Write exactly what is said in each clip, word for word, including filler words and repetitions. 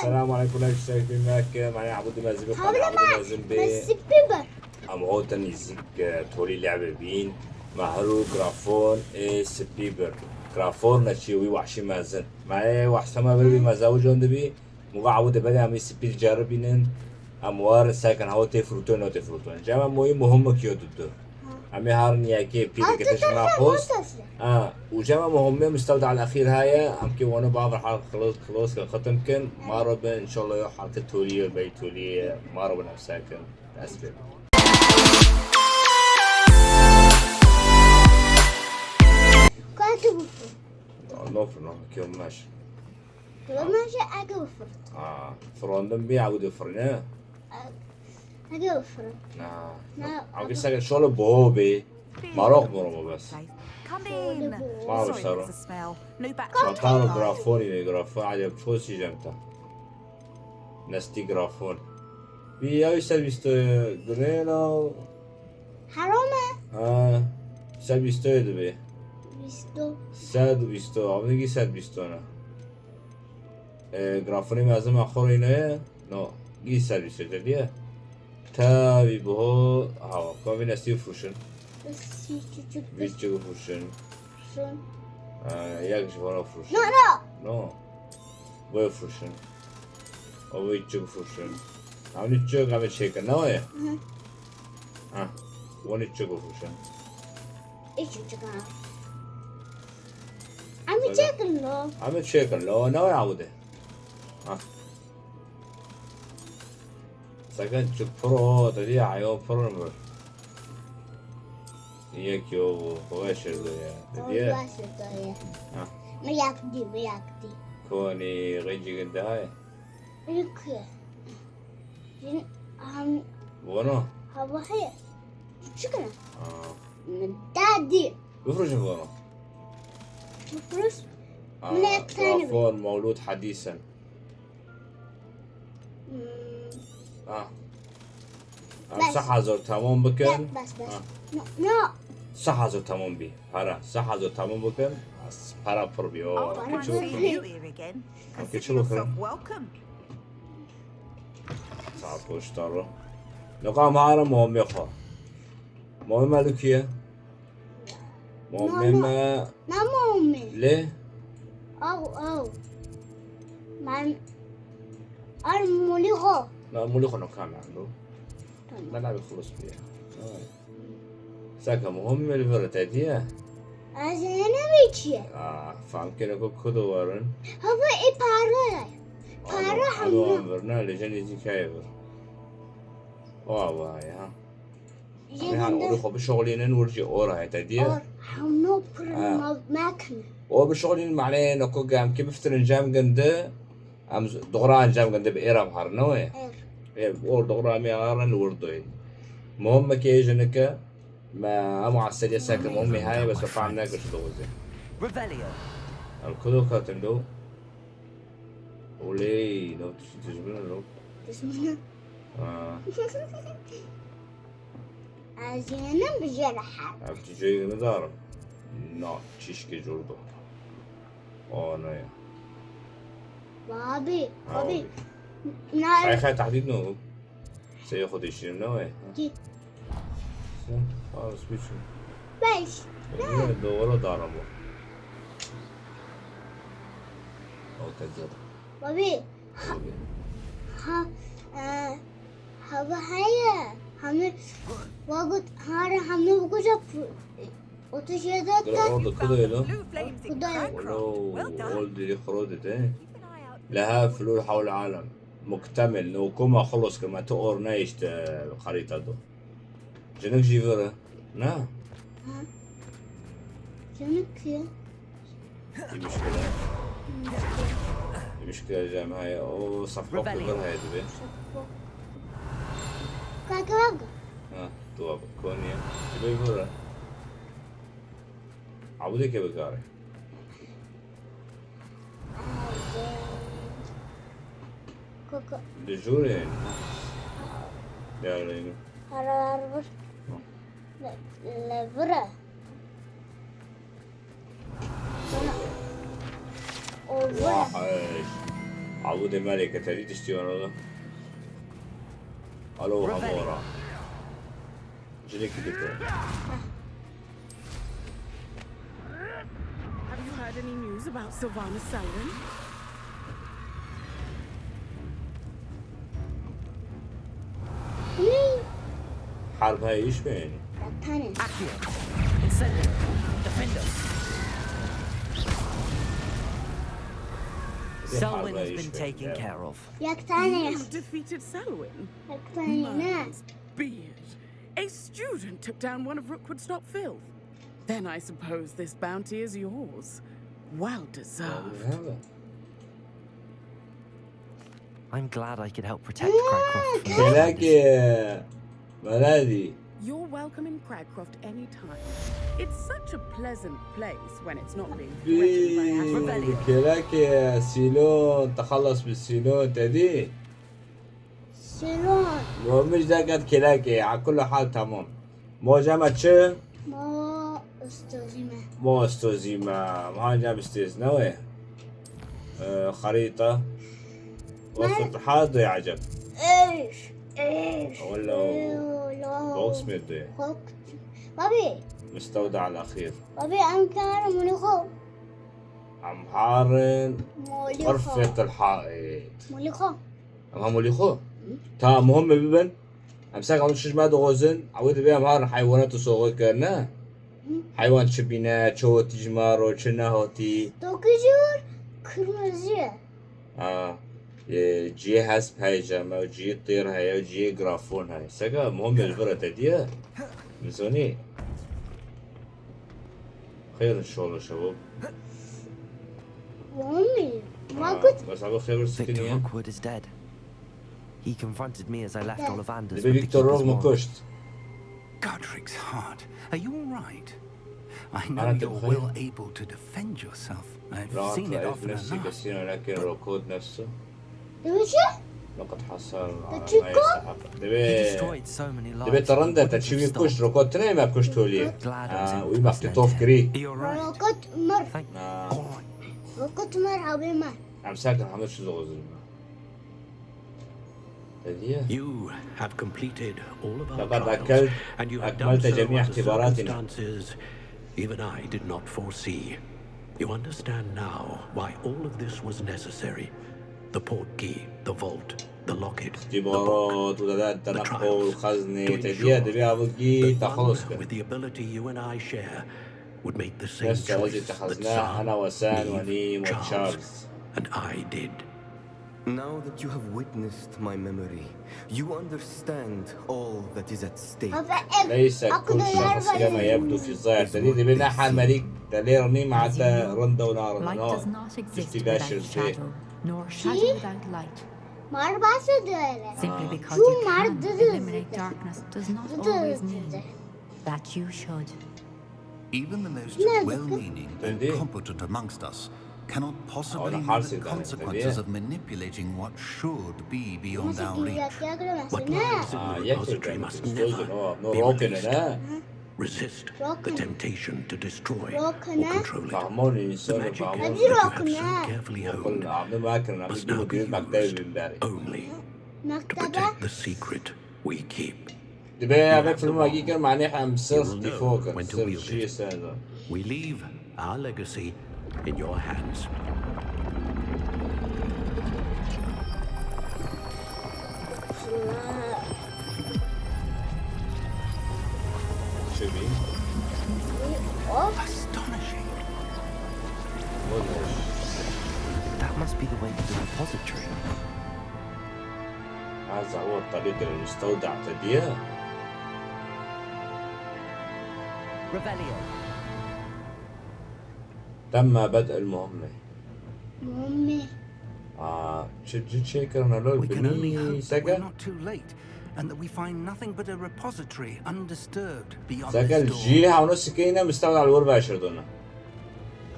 Selamun aleykum, ne güzel bir mek, mane Abdü Mezin, Abdü Mezin Bey. Nasip bir. Em hatin nîzik, e, tolî lebe bîn. Me her û grafon ê spî bir. Grafon ne çi wî wahşî mezin. Me ê wahşe me bir bî, me zewicon dibî. Muga ew de belê em ê spî ceribînin. Em war sekin hewa tê fruton, no tê fruton. Cem em oyî muhim kiyo dudu. Em ê harin yekê pî de getiş me xwest. Ha, û cem em muhim mistewda al axîr haye. Em ki wano bav hal xlos, xlos ke xetim kin. Ma ro bin, inşallah yo halkı tolî, bey tolî. Ma ro bin em sekin. Dest pê. Katu bufur. No fırın, kiyom meş. Kiyom meş, ege bufur. Ha, fırındım bir avu de fırını. Ege bufur. Na. Na. Avu ki sege şöyle boğu be. Marok mu mu bes. Come in. Sorry, there's a smell. No back. Çantan grafoni ve grafon, acaba çoğu sicemta. Nestî grafon. Vî ya wî sed bîstoyê girêna. Heram e? Ha, sed bîstoyê dibe. Bîsto. Sed bîsto, avnî gî sed bîsto ne. E, grafonê mezin me xorîne, no, gî sed bîsto te diye. Tevî biho, ha, ka vî nestî furşin. Nestî çuçuk. Vî çi furşin. Furşin. Ha, yek ji vana furşin. No, no. No. Boya furşin. Ew ê çi bifroşin? Ew nî çi, ev ê çêkin, ne weye? Hı. Ha, wan ê çi bifroşin? Ê çi çi kan? Em ê çêkin lo. Em ê çêkin lo, ne weye ew de? Ha. Seken çi piro, dedi ya, yo piro mu? Yek yo, xwe şirdo ya. Dedi ya. Xwe şirdo ya. Ha. Mi yaktî, mi yaktî. Konî, xêncî ginde hay. Lüke. Jin ham. Bono. Hava heye. Çikine? Ha. Dadî. Bifroşin bono. Bifroş. Ha, Mine tane. Telefon, mevlud, hadîsen. Hmm. Ah. Em Bes. Seh hazor tamam bikin. Bes, bes, bes. Ha. No, no. Seh hazor tamam bi. Para. Seh hazor tamam bikin. Para pir bi. O, I'll find küçük. Something new here again. Consider yourself welcome. Saat koştaro. Nokam hara muhammed xo. Muhammed kiye? Muhammed me. Namome. Lê? Ew, ew. Man, ar mulî xwe. Na, mulî xwe nokam ando. Tamam. Ben abi xulus bîye. Saka muhim me li vir te diye. Ez ê nemê çi ye? Aa, fam kene ku kudu warin. Hava ê para ye. Para hemû. Alo, vir, na, lê jenî zî kayê vir. O ava ya. Niha orê xwe bişoxlînin, wir jî or heye te diye. Or, hemû pir mekin. Or bişoxlînin, manê noko gem ki biftirin cem gindi, em z-, doğra cem gindi bi êra biharin, ne wê? Êr. Ê, or doğra em ê arin wir doyê. Muhim me ki ê jinike, me em aseliye sekin, muhim me heye, bes fam nekir şu doxuzê. Revelio. Em kudo katin do. Oley, no tişt dijmin lo. Dijmin. Ha. Ez yenim jere her. Ev tu ceyê nidarim. Na, çişkê cor do. O, ne ya. Babi, babi. Say xay tehdîd no. Seyê xwe dişînim ne wê? Kî? Sen, ha, spîçim. Beş. Ne? Doğru darim o. O tezat. Babi. Ha, e, hava heye. Hemî, vagut, hare hemî bu kuca pu-, otuz yedi. Dur, orada kuda öyle. Kuda öyle. Olo, oldu, xro dedi. Leha flur havl alem. Muktemel. No, kuma xulus kir, me tu orna işte, e, harita do. Jinik jî vir e. Ne? Ha. Jinik ki. Î muşkile. Î muşkile cem heye. O safkok vir heye dibe. Kaka bak. Ha, tu bak. Koniye. Dibe vir e. Abudê ke bikare. Kaka. Dijûrên. Yarên. Hara hara vir. Le, le vira. Sana. O vira. Vay. Abûdê me lê ketedî tiştî wan ola. Alo, Revelio. Hamora. Jinekî dike. Have you heard any news about Sylvanas Selwyn? Harp heye iş mi yani? Accio. Incendio. Defendo. Selwyn has been taken care of. Yek tane. You defeated Selwyn? Yek tane ne? Murder's beard. A student took down one of Rookwood's top filth. Then I suppose this bounty is yours. Well deserved. I'm glad I could help protect Cragcroft from the Kelekê. Melodî. You're welcome in Cragcroft any time. It's such a pleasant place when it's not being threatened by Asheville. Kelekê Sîlon, texelas bi Sîlon te dî. Sîlon. Lo min ji derket kelekê, a kullu hal tamam. Moja me çi? Mo ustazî me. Mo ustazî me. Hanca bistêz ne wê? Ee, xerîta. Wesfet hal de acep. Eş, eş. Wala box mi de? Babî. Mistewda al axir. Babî, em karin mulî xwe. Em harin. Mulî xwe. Xurfet al haît. Mulî xwe. Em ha mulî xwe. Ta muhim bibin. Em sek em şiş me dixwazin, ewê divê em harin heywanat û soxê kirine. Heywan çi bîne, çi hotî ji me re, çi nehatî. Dokuzor kırmızı. Ha, e, cihê hesp heye ji me, cihê têr heye, cihê grafon heye. Seka muhim ji vir te diye. Mizonî. Xêr inşallah şevo. Mami, ma got. Bes abi xêr Victor sikiniye. Rookwood is dead. He confronted me as I left Ollivander's with the Keeper's wand. Dibê Victor Rook min kuşt. Godric's heart, are you all right? I know you're well able to defend yourself. I've seen it often enough. Rahat, nefsi kesî ne, lakin Rookwood nefsu. Dibê çi? لقد حصل على ما يستحق. He destroyed so many lives. Dibê te rind e, te çi wî kuşt, Rookwood tune me kuşt holiyê. Glad I was able to send him. Wî me tof kirî. You're right. Rookwood mir. Thank God. Rookwood mir, abî mir. Em sakin, hemû çi zozin. You have completed all of our trials, and you have done so under circumstances even I did not foresee. You understand now why all of this was necessary. The portkey, the vault, the locket, the book, the trials, to ensure that one with the ability you and I share would make the same choice that Sam, Eve, Charles, and I did. Now that you have witnessed my memory, you understand all that is at stake. Neyse, kul şahıs kema yebdu fi zahir. Te dî, dibê ne hemerîk, te lê rinî ma te rind e û narind e. Tiştî beşir tê. Nor shadow without light. Mar bahsediyor öyle. Simply because you can eliminate darkness does not always mean that you should. Even the most well-meaning and competent amongst us cannot possibly know the consequences of manipulating what should be beyond our reach. What lies in the repository must never be released. Resist the temptation to destroy or control it. The magic that you have so carefully honed must now be used only to protect the secret we keep. Dibê ev filmekî kir, manê em sirf dîfo kir, sirf jiyê ser de. We leave our legacy in your hands. Çi bî? Astonishing. That must be the way to the repository. Heza o tabii ki müstevda te diye. Revelio. Temme bed'el muhimme. Muhimme. Aa, çi, çi çêkirine lol binî seke? We can only hope that we're not too late and that we find nothing but a repository undisturbed beyond this door. Seke jî hewno sikeyne müstevda li wir veşirdone.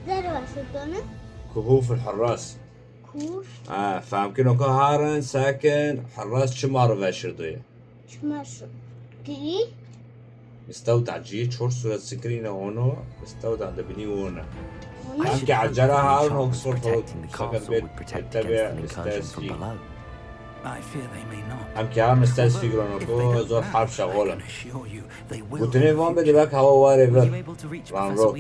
Der veşirdone. Kuhuf el Harras. Kur. Ha, fehmkino ku harin, sakin, Harras çima re veşirdoye? Çima şu kirî? Mistewda cî çor suret sikrîne ono, mistewda de binî wone. Em ki ecele herin Oxford Road, şeket bê tebe Starspeed. Em ki herin Starspeed rono ku zor harb şexol in. Gotinê van bê dibek hewa warê vir. Ranrock.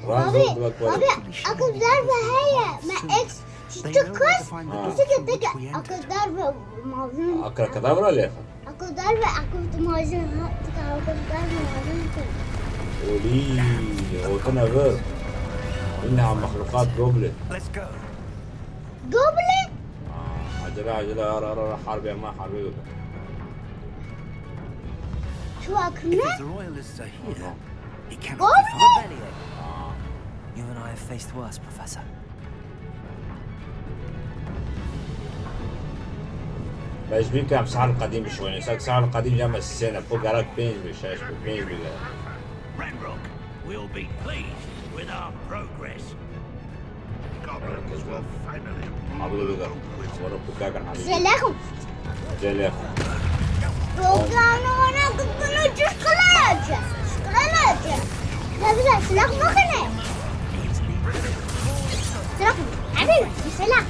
Ranrock dibek warê. Abi, akıl darbe heye. Me ex çıktı kız. Ha. Çıktı, çıktı. Akıl darbe mazlum. Akıl kadavra lê. Akıl darbe, akıl mazlum. Akıl darbe mazlum. Olî, hotine vir. Inha mexluqat goblin. Goblin? Ah, acele, acele, ara, ara, ara, harbe, ma harbe. Şu akıllı. If the royalists are here, it cannot be far. Revelio. You and I have faced worse, Professor. Mecbûr ke em sehal qedîm bişwêne. Sek sehal qedîm ya me sê ne. Xwe gerek pênc bi, şeş bi, pênc bi gerek. Ranrock will be pleased with our progress. Goblins will finally rule the world with Zelekum. Zelekum. Programı ona kıkkını çıkılacak. Çıkılacak. Tabii de silah bakın. Silah. Abi, silah.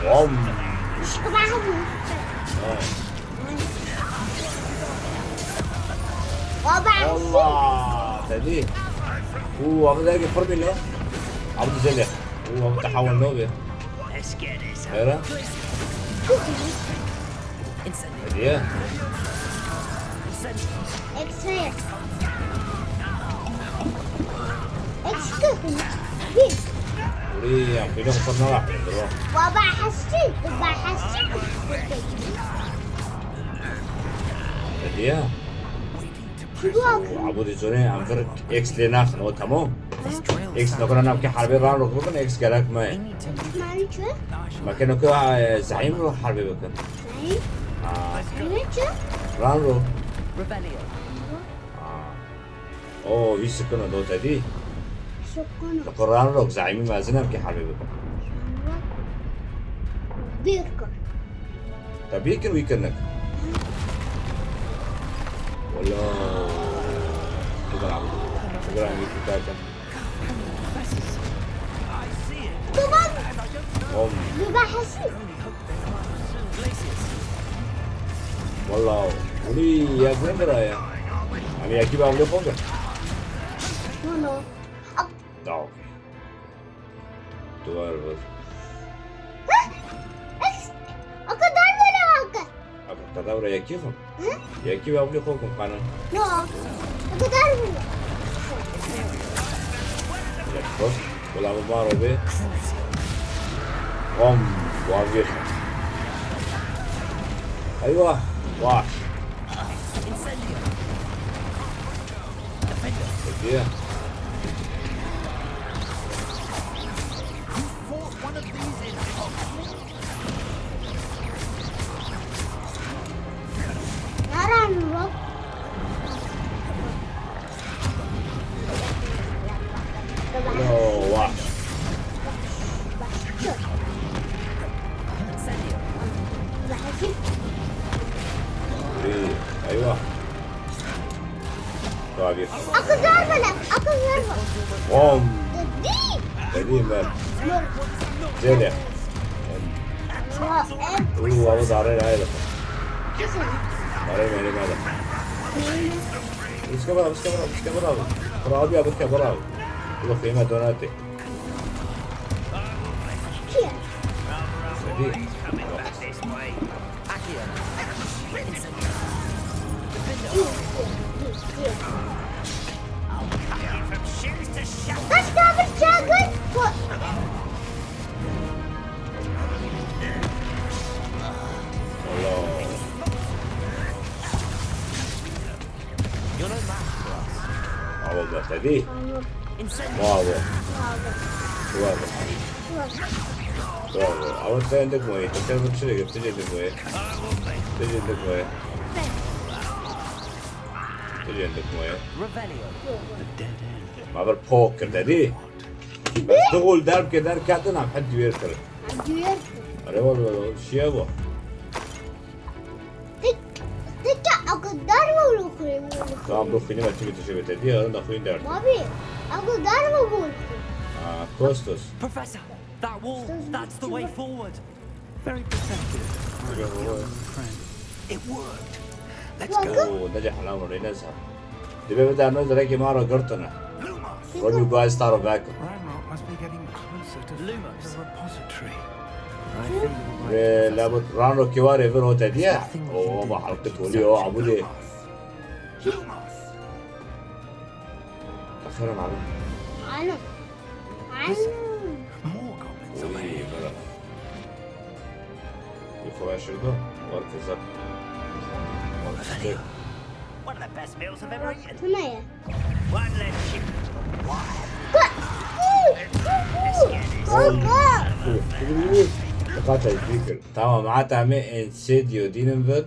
Bom. Çıkılacak. Baba. Allah. Tedî. Û abi dergi pir bî lo. Abi güzel ya. Û abi tahawul ne oluyor? Era. Hediye. X-ray. X-ray. Uri ya, pîlê xwe ne rahat bro. Baba hesî, baba hesî. Hediye. Bak. Abo dî zorê em vir X lê naxin, o tamam. X nokuna navke harbê Ranrock bikin, X gerek me. Mani çi? Me ke nokuna, e, Zaîm ro harbê bikin. Zaîm? Ha. Zaîm çi? Ranrock. Revelio. Ha. O, vî sikino do te dî. Sikino. Li Ranrock Zaîmî mezin em ke harbê bikin. Ranrock. Bir kir. Te bîr kir wî kirnek. Wala. Bigira, bigira wî kirdarken. Tamam. Om. Baba hesî. Wala. Wî yek ne bira ya. Em yekî bi ewlê xwe kir. No, no. Tamam. Duvar vur. Hah! Ex-, o kadar böyle hakkı. Abi, kadavra yekî xwe. Hı? Yekî ve avlî xwe kum xanin. No. O kadar böyle. Yek xwe. Wala bu maro be. Bom. Wavir. Eyvah. Baş. Peki. Yaran Rob. Yo, vah. Eyvah. Abi. Akıl verme lan, akıl verme. Bom. Dedi. Dedi ben. Zele. Uuu, abi, dare, dare. Dare, dare, dare. Riske bırak, riske bırak, riske bırak. Bravo, abi, abi, riske bırak. Yok, yeme donate. Zedi. Başka bir çağır. Allah. Bravo, Mehdi. Bravo. Bravo. Bravo. Ama sen de koy. Sen bir şey git, sen de koy. Sen de koy. Sen de koy. Ma bir pok kir dedi. Bes du gol derb ke derketin, em hep duyer kir. Duyer kir. Are wala, wala, şiye bu. Tek, tek akıl darbe olur. Tamam, bu film açık bitişi bitirdi ya, onu da film derdi. Abi, aku dar mı bu? Aa, Kostos. Professor, that wall, that's the way forward. Very perceptive. It worked. Let's go. Oo, ne cehennem orayı ne sen. Dibe bir tane özellikle mağara gırtına. Robbie guys taro back. Ranrock must be getting closer to Lumos. The repository. I think Ve labut Ranrock ki var evir hote diye. Oo, bak halkı toli o abu de. Lumos. Takırım abi. Alo. Alo. More goblins over Oy, here. böyle. Yukarı şurada. Var kızak. Var kızak. One of the best meals I've ever eaten. Bu ne ya? One less ship. Korkma. Fakat fikir. Tamam, hatta me Incendio dinin ver.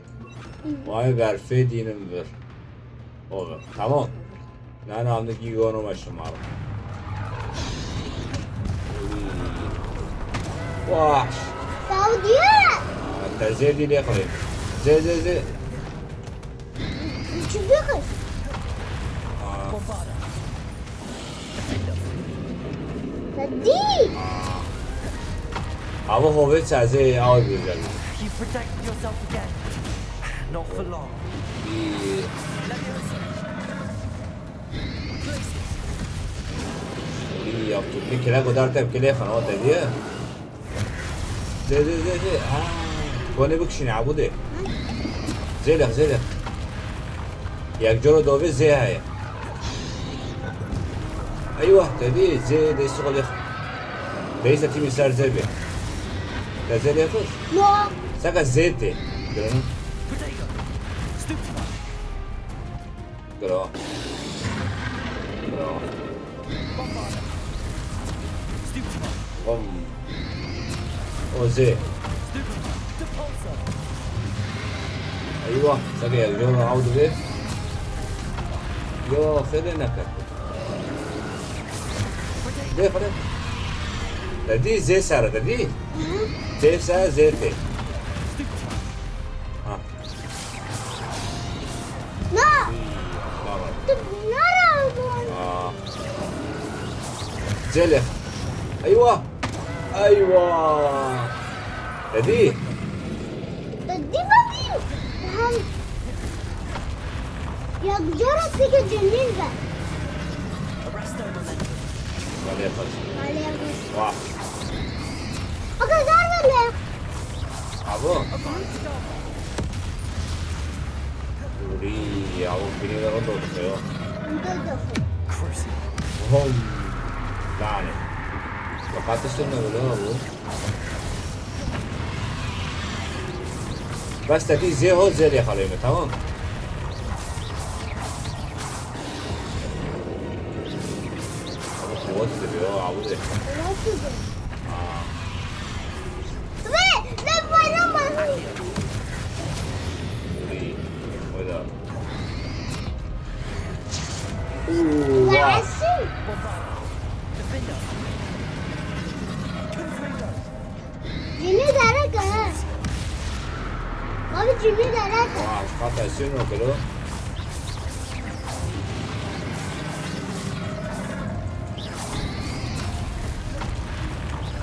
Vay berfe dinin ver. Olur. Tamam. Nana amda gigono maşım abi. Vah. Saudiya. Te zê dî lê xirê. Zê zê zê. Üçüncü kız. Hadi. Ama hovet sa zê aw güzel. You protected yourself again. Not for long. Bir Leviosa. Places. bir yaptı. Bir kere kadar tepkili falan dedi ya. Zê zê zê zê. Ha. Kone bikşin abu de. Zê lek zê lek. Yak coro dove zê haya. Eyvah dedi zê de su kalıyor. Neyse timi ser zê be. Te zê lek. No. Saka zê te. Görün. Potato. Stoop to one. Bro. Bro. Bombardier. Stoop to one. Bom. O zê. Stoop to one. Depulso. Eyvah. Saka ya coro aw de. Yo xede ne kar. Zê xede. Dedi zê sara dedi. Zê sara zê te. Ha. No. Tamam. Nara bu? Aa. Zê lek. Eyvah. Eyvah. Dedi. Hadi bakayım. Hem ya güzel peki cennet ver. Arresto momentum. Vale kaç. Alevli. Vah. O kadar böyle. Abo. Uri, abo biri de orada oturuyor. Burada da. Cruising. Hom. Yani. Bak ateşten ne böyle abo. Bas tabi zê ho zê lê xalê me, tamam. Abo kuwwet dibi o abo de. Nasıl? Ha. Ve ne bayram var? Uri. Oyda. Uuu. Vah. Nasıl? Defender. Confringo. Cini derek ha. Abi cini derek ha. Vah, fatasyon o kilo.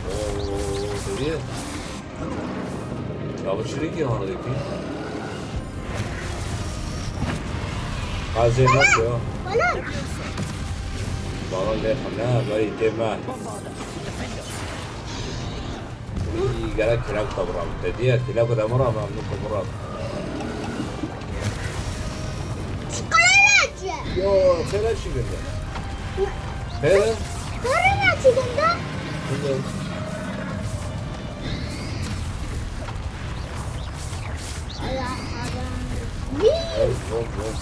Oo, seviye. Ya bu çürük ya onu dökeyim. Hazır nasıl ya? Balon. Balon lê xwe ne, berî tê me. Î, gerek kira ku te biram. Te diye kira ku te biram, em niko biram. Çikolata. Yo, xêre çi ginde? Xêre? Korona çi ginde? Bilmiyorum. Allah Allah. Hop, hop, hop.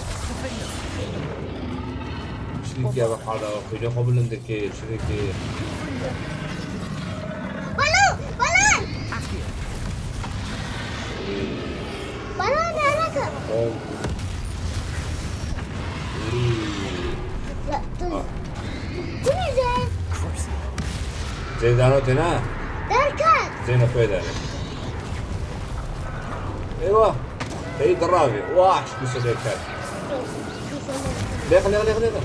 Çirkî ya bak hala xwînê xwe bilind dike, çirkî. Balon, balon. Balon ne alaka? Hop. Uy. Ya, dur. Bu ne de? Zeydano tena. Derken. Zeyno xwe dane. Eyvah. Hey diravi. Wah, şu sebe kat. Dur, dur, dur. Lêxe, lêxe, lêxe, lêxe.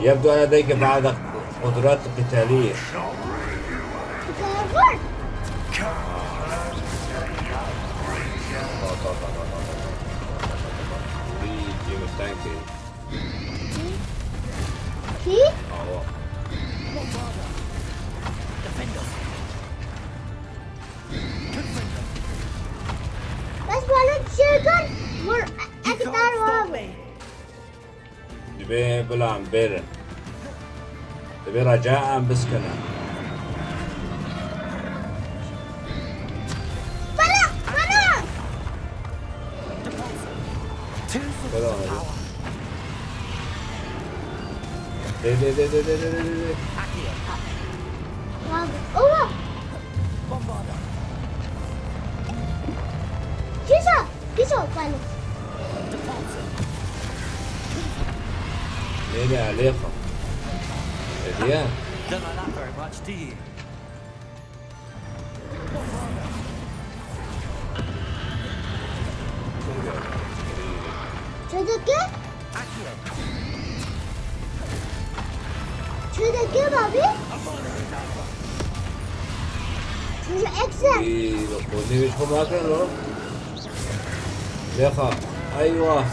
Yebdu ana deyke ba'da qudrat qitaliye. Wî, James, thank you. Kî? Awa. Bes bana çêkir, vur, ekdar wa. Divê bila em bêrin. Divê reca em biskinin. Bala, bala! Bela. Dê, dê, dê. Oha! Kisa, kisa, bala. Neydi Alexa? Hediye? Don't like that very much, do you? Çodaki? Çodaki babi? Çocuk eksik. Î, bak, bu ne biçim bakın lan? Lexa. Eyvah.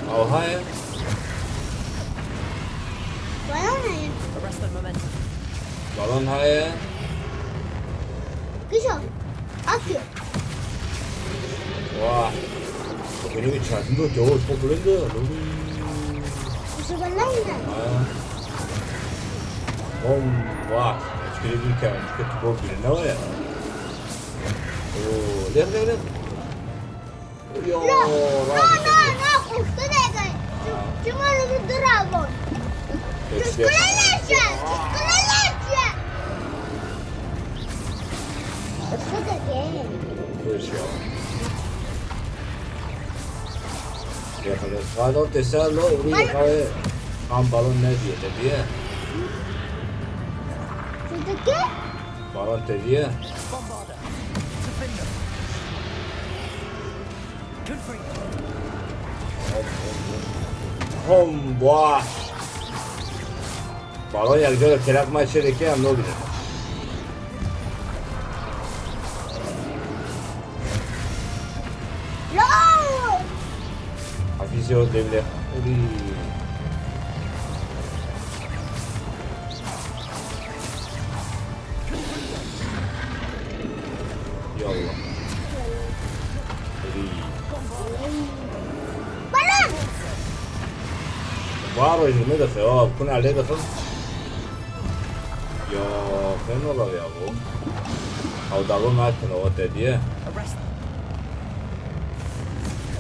Ew heye. Balon heye. Arrest the momentum. Balon heye. Kişo. Akıyor. Wah. Beni bir çarptı da, Teoş, çok öldü. Kişo balon ne? Ha. Bom, wah. Etkili bir kere. Çünkü top bir ne o ya? Oo, ler, ler, ler. Yo, no, no, no, no, quştu dege. Çima li dira bû? Çuşkule leşe, çuşkule leşe. Quştu dege. Dur ya. Ya, xelê, xalo te ser lo, uri xawe. Am balon ne diye, te diye. Çuştu dege? Balon te diye. Hom, wah. Balon yer gör, kelak ma çê dike, em nobîne. Yo! Hafîzê o devle. Uri. Yallah. Uri. Balon! Var o yirmi dakika ya, kuna lê dakika. Ya, fena la ya bu. Ew dava me kine, o te diye.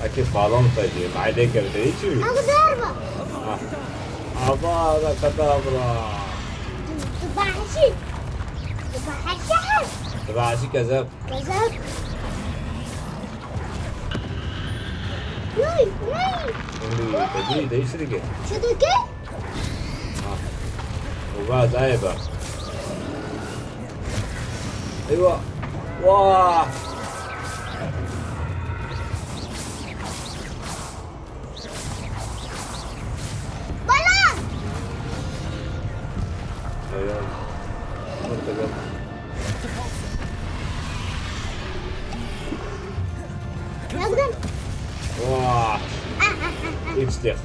Eke balon te diye, me lê kevde hiç mi? Ew darba. Ah. Avada kedavra. Tu, tu bahşi. Tu bahşi. Tu bahşi kezeb. Kezeb. Uy, uy. Uy, te diye, değiştirge. Çodaki? Ha. O gaz ayê be. Eyvah. Wah. Balon! Eyvah. Dur, dur. Yardım. Wah. Üç de.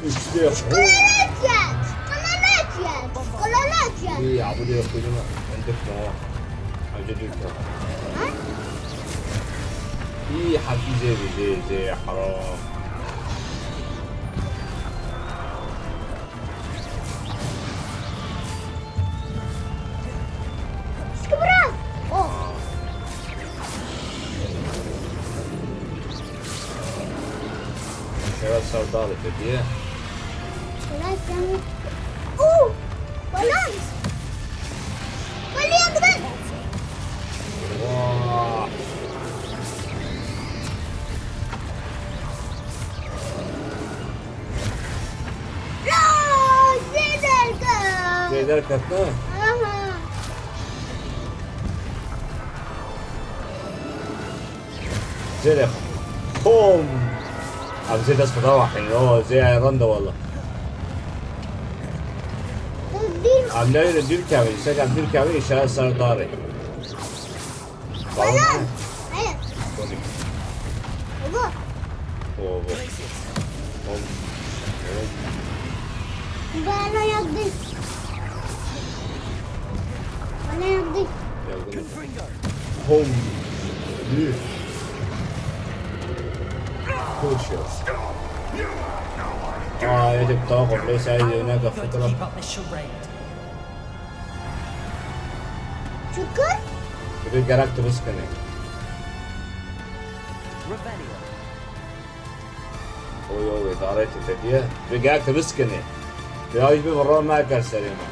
Üç de. Çikolatya. Çikolatya. Çikolatya. İyi ya, bu da yok, benim. Öldük mü o? Acı döküyor. Ha? İyi, hafif zevri, zevri, zevri, haram. Şikibra! Oh! Şeva serdar te diye. Şeva sen. Oh! Balon! Balon, balon! Vah! Zêder ket. Zêder ket, ne? Aha. Zêrê xwe. Bom! Em zê dest xwe da waxîn. O, zê aya rende wala. Em nayêne dûr kevin. Îsek em dûr kevin, îşaret ser darê. Bala. Hayır. Sorry. Baba. O, bu. Bom. Bom. Bana yandı. Bana yandı. Geldim. Home. Yürü. Koşuyor. Aa, edip daha komple saydı, ne kadar fotoğraf. Çukur? Bir de gerek de biz kene. Oy, oy, daret te diye. Ve gel te biskine. Ve ay bir vurma me kar serê me.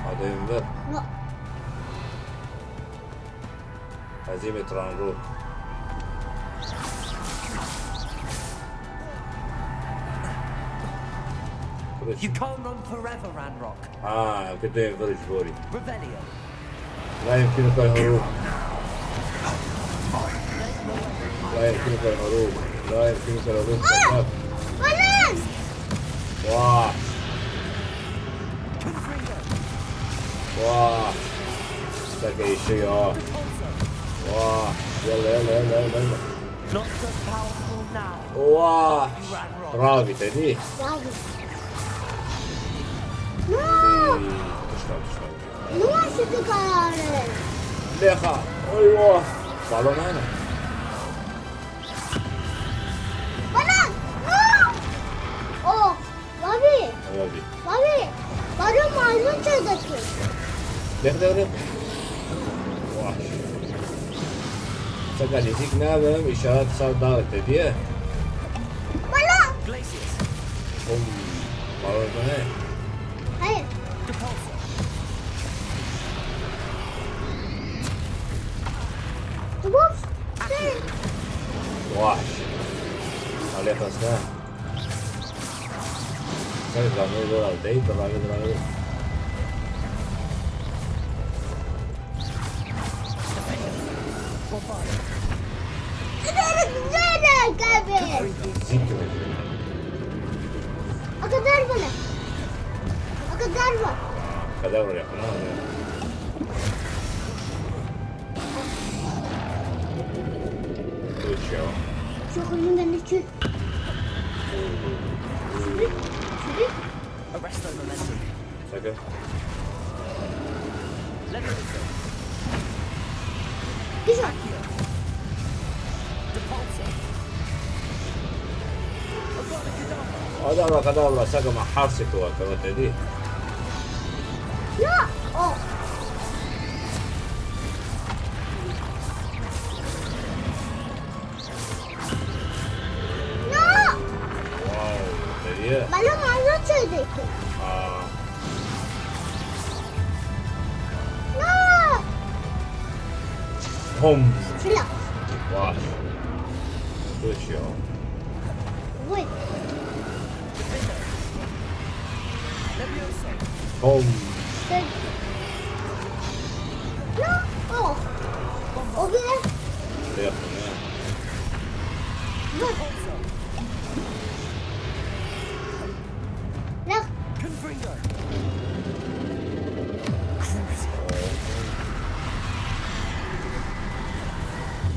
Hadi Enver. No. Azim Etran Road. You can't run forever, Ranrock. Ah, que tem vários Bori. Revelio. Layım kino kay haru. Layım kino kay haru. Layım kino kay haru. Bak. Bana! Vah. Vah. Saka işi ya. Vah. Yalla, yalla, yalla, yalla, yalla. Not so powerful now. Vah. Ravî te dî. Ravî. No. Tişta, tişta. No, şu kararı. Lexa. Eyvah. Balon hene. Bana. No. Oh. Ravî. Ravî. Ravî. Bana maymun çekti. Lex, lex, lex. Vah. Saka nêzîk nabim, îşaret ser darê te diye. Bala! Hom, bala ne? Hayır. Dwarf. Vah. Alê xesne. Sen canlı zor al, değil, dur, dur, dur. Zikr. Akadar bana. Akadar bana. Kadar var ya. Good show. Çok ünlü ben de Çü-, Çürük, Çürük. Arrest the momentum. Second. Let me listen. Güzel. Repulsor. Avada Kedavra. Avada Kedavra, saka ma harse tu wa kama te dî. Ya, oh. No! Wow, te dî. Bana mağaza çekti. Aa. No! Hom. Silah. Vah. Good job. Wait. Home. Sen. No. Oh. O bir. Şey yaptım ya. Dur. Bak.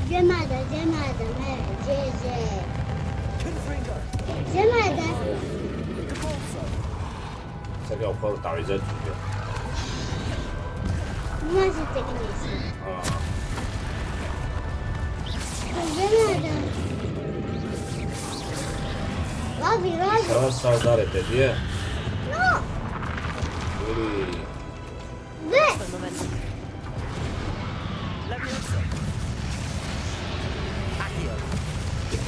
Cemada, cemada, me, ce, ce. Cemada. Saka o kadar tavize tutuyor. Nasıl teknesi? Aa. Cemada. Rabi, rabi. Savaş sardar ete diye. No. Uy. Ve.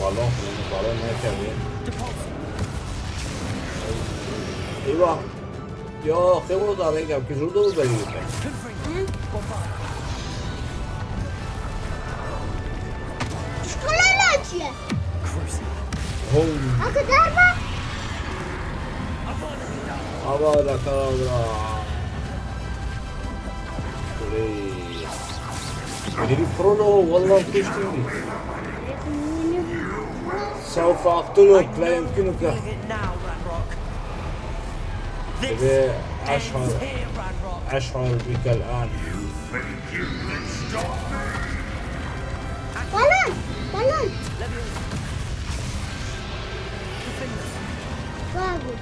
Balon, balon ne tabii. Eyvah. Ya, xewo da renga ki jurdo bu beri. Şkola ne açıyor? Hov. Akadar mı? Ava da kara bira. Oley. Biri bir prono, vallahi kuştum. سوف أقتلك، لا يمكنك. Ve aşhar, aşhar bikel an. Balon, balon. Bravo.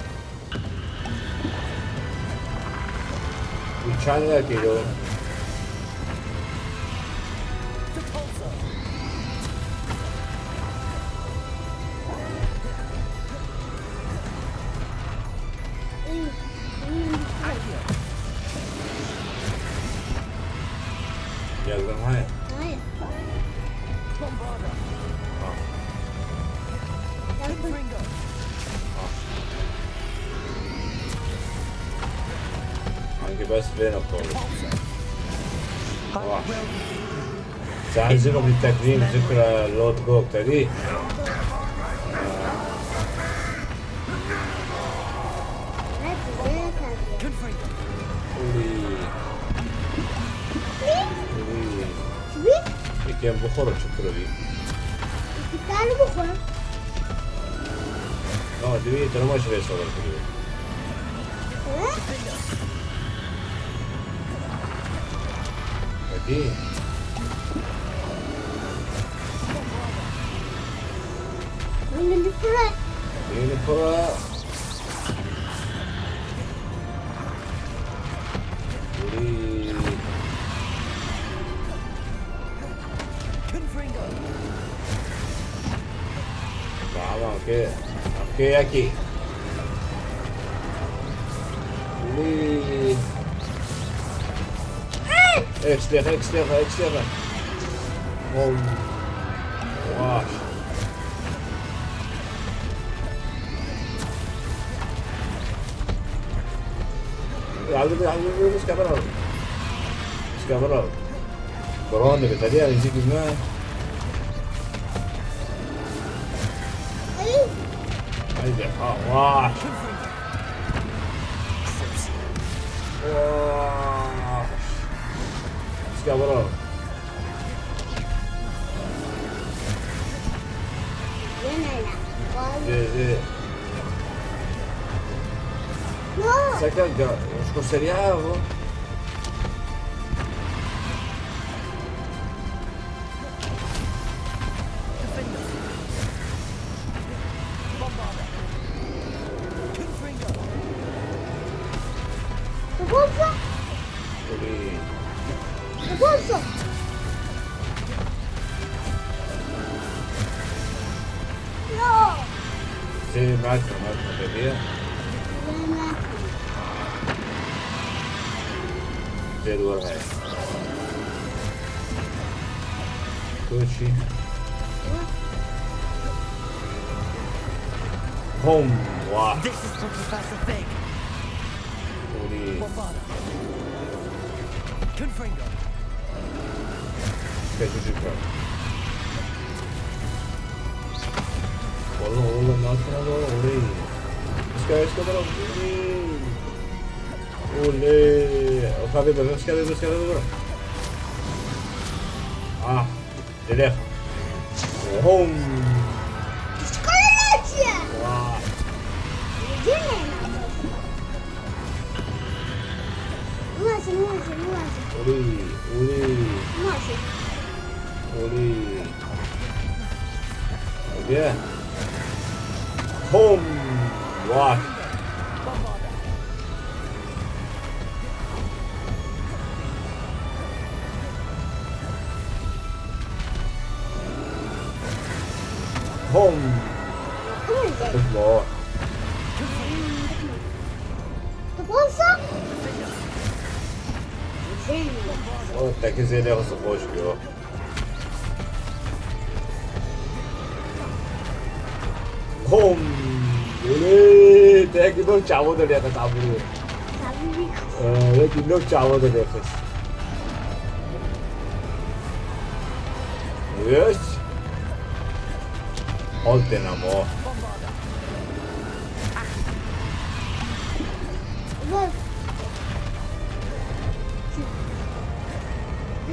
Uçan da geliyor. Geldim, hayır. Hayır. Ha. Geldim. Ha. Hangi bes ben atalım. Vah. Sen zero bir tekniğin zikra lot gok dedi. Oley. Oley. Yekem bixwe çi kiro bî. Iki tane bixwe. Ama divê drama ji vê sawir kiriyor. Hı? Hadi. Yeni bir kura. Yeni kura. Yürü. Tamam, okey. Okey, okey. Yürü. Extra, extra, extra. Oh. Vah. Aldım, aldım, aldım, skabber aldım. Skabber aldım. Baron da bir tane yani, yüzük yüzüne. Haydi, Allah. Oh. Skabber aldım. Yine ya. Zê, zê. No. Seke ga, şko seriya bu. Oley. Alfonso! No! Sê merdin, merdin, bebê. Sê merdin. Sê duwar heye. Koçî. Hom, wah. This is for Professor Fig. Oley. Confringo. Kaçıncı kral? Oğlum, oğlum, lan sana doğru, oley. Iska, iska, bana, oley. Oley. O kadar da, iska, iska, iska. Ah. Direkt. Hom. Psikoloji. Vay. Yine. Ulaşın, ulaşın, ulaşın. Oley, oley. Ulaşın. Oley. Oley. Hom. Vay. Hom. Good lord. Tu bolsa? O teki zêde xweş biyo. Hom! Olê! Te yekî nor çavo de lê xist abû. Ee, yekî nor çavo de lê xist. Yes. Hol têne mo. Vur.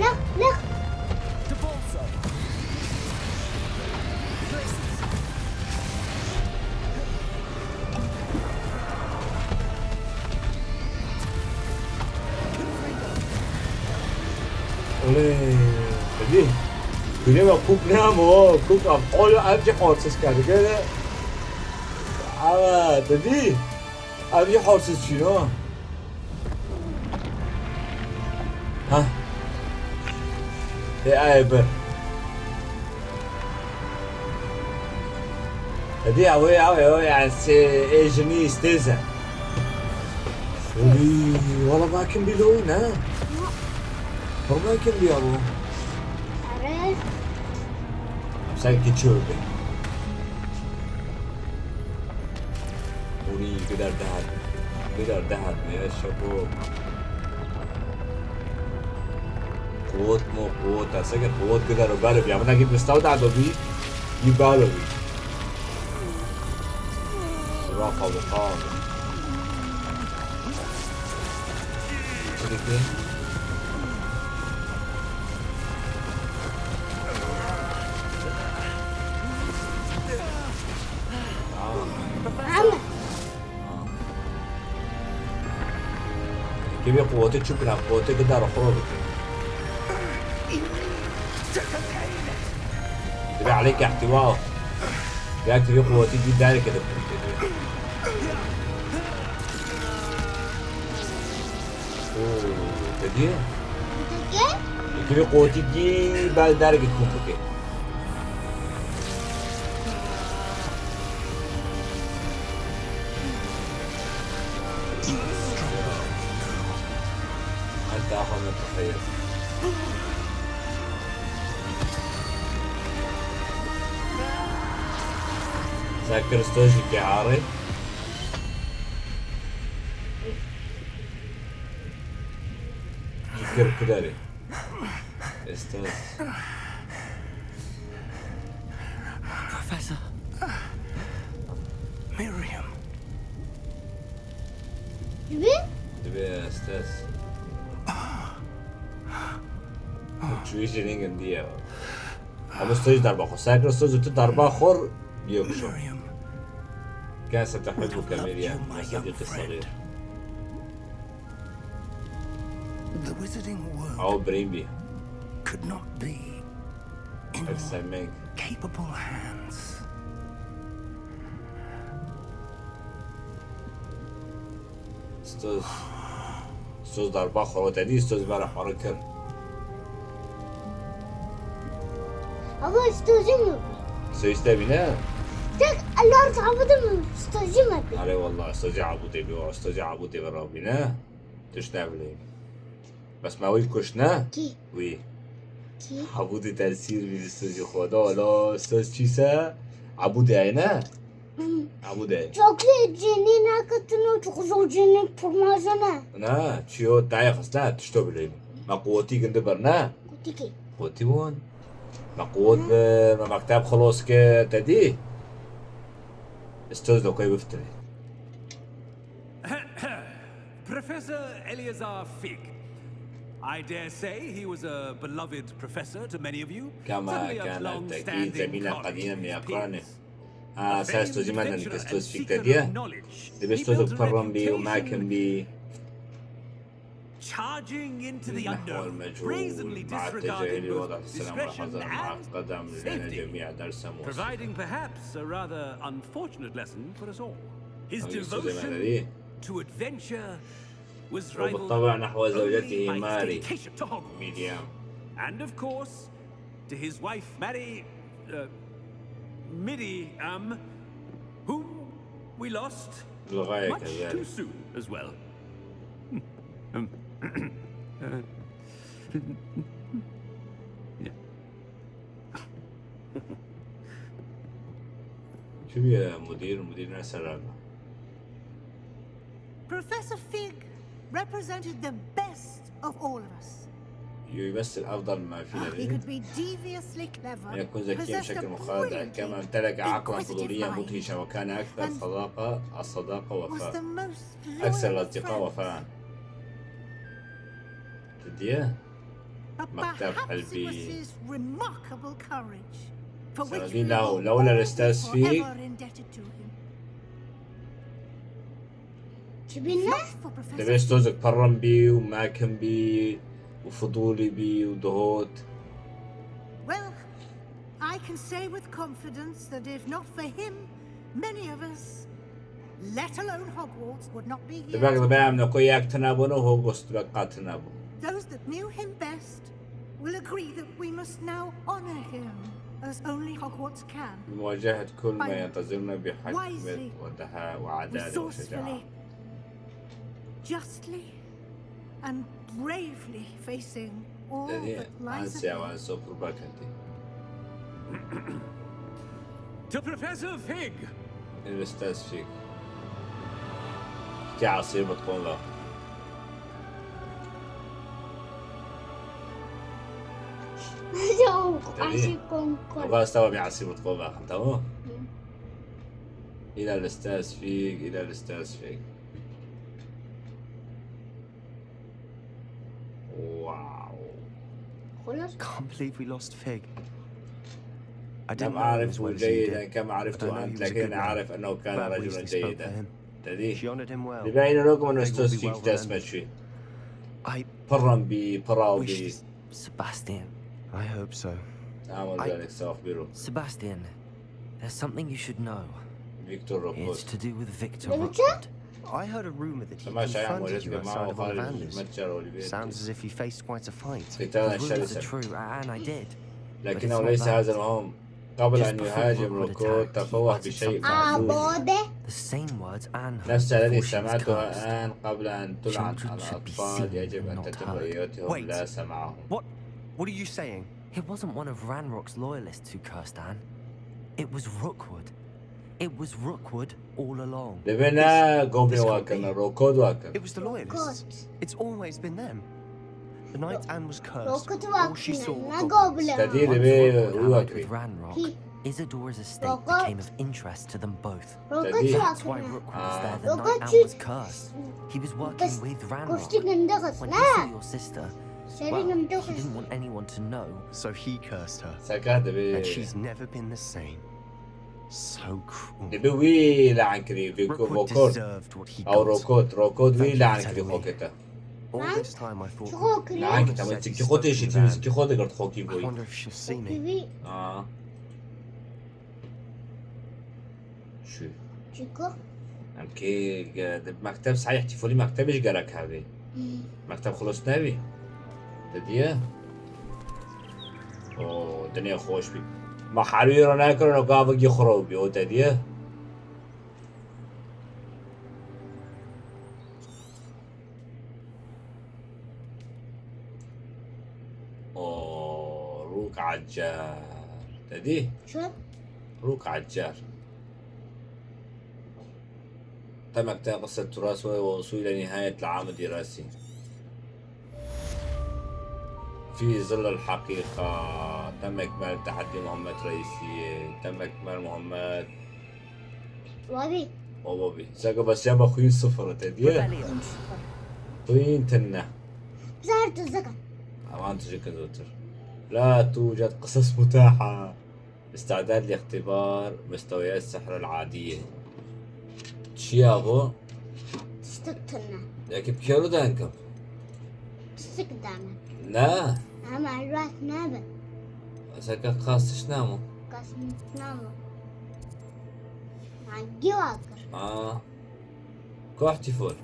Lak, lak. Olê, didî. Gulê me kûk ne ama o, kûk am qol ev jî horsiz kerdike. Ama didî. Ev jî horsiz çîn o. Ha. Ê, ay bir. Hadi ya, wê, ya, wê, ya, se, ê jinî stêze. Wî, wala bakin bî lo, ne? Wala bakin bî ya bu. Are. Sen ki çöpe. Wî, gider dehat. Gider dehat, ne, şako. Quwet mo, quwet, seke quwet gider û belo bî. Min nekî bistaw da do bî. Yî belo bî. Sura xwe bi xwe. Çi dike? Aa. Aa. Kevê quwetê çi bira, quwetê gida re xwe bike. Dibe aleyke ihtiwa. Ya kevê quwetî dî dereke de bike. Oo, te diye? Dike? Kevê quwetî dî bel dereke kum bike. Heta xwe min dixeyir. Ser Kristo jî kê arê. Jî kir kuderê. Estes. Professor. Miriam. Dibe? Dibe Estes. Çûyî jî nêgin diye. Ama stojî darba xwe. Ser kir stojî tu darba xor diye kuşo. Miriam. Kese te hizbu kemeriye. Kese diye kısa diye. The wizarding world Ew birîn bî. Could not be in Ev semeng. Capable hands. Stöz. Stöz darba xorotedî, stöz me re xorî kir. Ama stöz mi? Stöz te bîne? Tek Allah tabudu mu? Stöz mi? Are wallah, stöz abudê bi, stöz abudê bi Rabbî ne? Tişt ne bileyim. Bes me wî kuşt ne? Kî? Wî. Kî? Abûdê te sîr bî li stûcî xwe de. Wala stöz çîse? Abûdê ye ne? Hmm. Abûdê ye. Çoklet cênê neketin û çiquzo cênê pirmaze ne. Na, çiyo dayê xist ne, tişto bileyim. Me quwetî gindi bir ne? Quwetî kî? Quwetî bûn. Me quwet bi, me mekteb xilos kir, te dî? Stöz de koy biftirê. Professor Eleazar Fig. I dare say he was a beloved professor to many of you. Suddenly a long-standing colleague of his peers. A, ser stozî me nendike stoz fîk te diye. Dibê stozek pirrin bî û mekin bî. Charging into the unknown, brazenly disregarded both discretion and safety, providing perhaps a rather unfortunate lesson for us all. His devotion to adventure was rivaled only by his dedication to Hogwarts. And of course, to his wife, Mary, uh, Miriam, whom we lost much too soon as well. Çi bûye mudîr? Mudîr ne serar be. Professor Fig represented the best of all of us. يمثل أفضل ما في لديه. من يكون ذكيا بشكل مخادع، كما امتلك عقلا فضوليا مدهشا، وكان أكثر صداقة، الصداقة وفاء. أكثر الأصدقاء وفاء. تديه؟ مكتب قلبي. سندي له، لولا الأستاذ فيك. It's not for Professor Fig. دەبێت ئوستۆزێک پەڕەم بی و ماکم بی و فضولی بی و دهۆت. Well, I can say with confidence that if not for him, many of us, let alone Hogwarts, would not be here. دەبێت دەبێت ئەم نەکۆ یەک تنابوون و هۆگۆست بە قات تنابوون. Those that knew him best will agree that we must now honor him as only Hogwarts can. مواجهة كل ما ينتظرنا بحكمة ودهاء وعدالة وشجاعة. Resourcefully, justly, and bravely facing all that lies ahead. To Professor Fig! Î li Staz Fîg. Kî esîr bi qol ve. Yo, esîr kon kon. Eva stava bî esîr bi qol ve, tamam? Îla li Staz Fîg, îla li Staz Fîg. Wow. Can't believe we lost Fig. I didn't know him as well as you did, but I know he was a good man. Glad ways they spoke for him. She honored him well. Fig will be well remembered. I wish Sebastian. I hope so. Sebastian, there's something you should know. Victor Rookwood. It's to do with Victor Rookwood. I heard a rumor that he confronted you outside of Ollivander's. Sounds as if he faced quite a fight. The rumors are true, and I did. But it's not that. It was Victor Rookwood who attacked. The same words Anne heard before she was cursed. Children should be seen, not heard. Wait! What? What are you saying? It wasn't one of Ranrock's loyalists who cursed Anne. It was Rookwood. It was Rookwood all along. This, this can't be. It was the loyalists. It's always been them. The night Anne was cursed, all she saw were goblins. Once Rookwood allied with Ranrock, Isadora's estate became of interest to them both. That's why Rookwood is there the night Anne was cursed. He was working with Ranrock. When he saw your sister, well, he didn't want anyone to know. So he cursed her. And she's never been the same. So cruel. Rookwood deserved what he got. Thank you for telling me. All this time I thought you were obsessed with Sebastian. La'an kirî, wî la'an kirî xokê te. All this time I thought you were obsessed with Sebastian. La'an kirî, tamam, çikî xwe tê şî, çikî xwe digirt xokî boyî. I wonder if she'll see me. Aa. Şu. Çiko? Em kê, e, di mekteb sahî îhtîfolî mektebê jî gerek hevê. Hmm. Mekteb xilos nebî. Te diye? O, dinya xweş bî. Me herûyê re nekirin û gavekî xwe re bî, o te diye? O, rûk ecer. Te dî? Çi? Rûk ecer. Temek te qisset turas we ve usul ile nihayet li amidî resî. Fî zil el heqîqa. Temek mel tehedî Muhammed Reîsî ye. Temek mel Muhammed. Wabî. Wabî. Seke besiya be xwîn sifir te diye. Xwîn tinne. Zar tu zika. Aman tu jikin zotir. La tu cad qisas mutaha. استعداد لاختبار مستويات السحر العادية. Çi ya bu? Tiştik tune. Yekî bi kêro de enkim. Tiştik dame. Ne? Ama elbet ne be. Seke qas tiş namo. Qas tiş namo. Hangi vakir? Aa. Koh tîfol.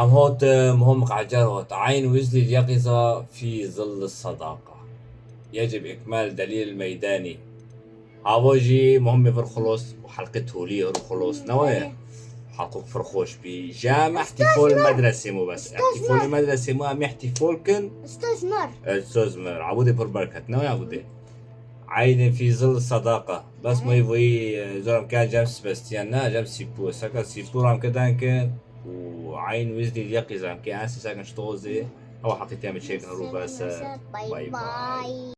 Em hot, em hom qecer hot. Eyn Weasley اليقظة في ظل الصداقة. يجب إكمال دليل ميداني. Avo jî muhimê vir xulos û helqê tolî vir xulos ne weye? Helqok vir xweş bî. Ji em îhtîfol medresê mo bes. Îhtîfolê medresê mo em îhtîfol kin. Ustaz Mir. Ustaz Mir. Abûdê pir berket ne weye abûdê? Eyn في ظل الصداقة. Bes moyî voyî, e, zor em ke cem Sebastian ne, cem Sîpû. Seka Sîpû ram ke dan ke û Eyn Weasley اليقظة em ke en sê sekin ji tozê. Ew heqî te em çêkin rû bes. Bay bay.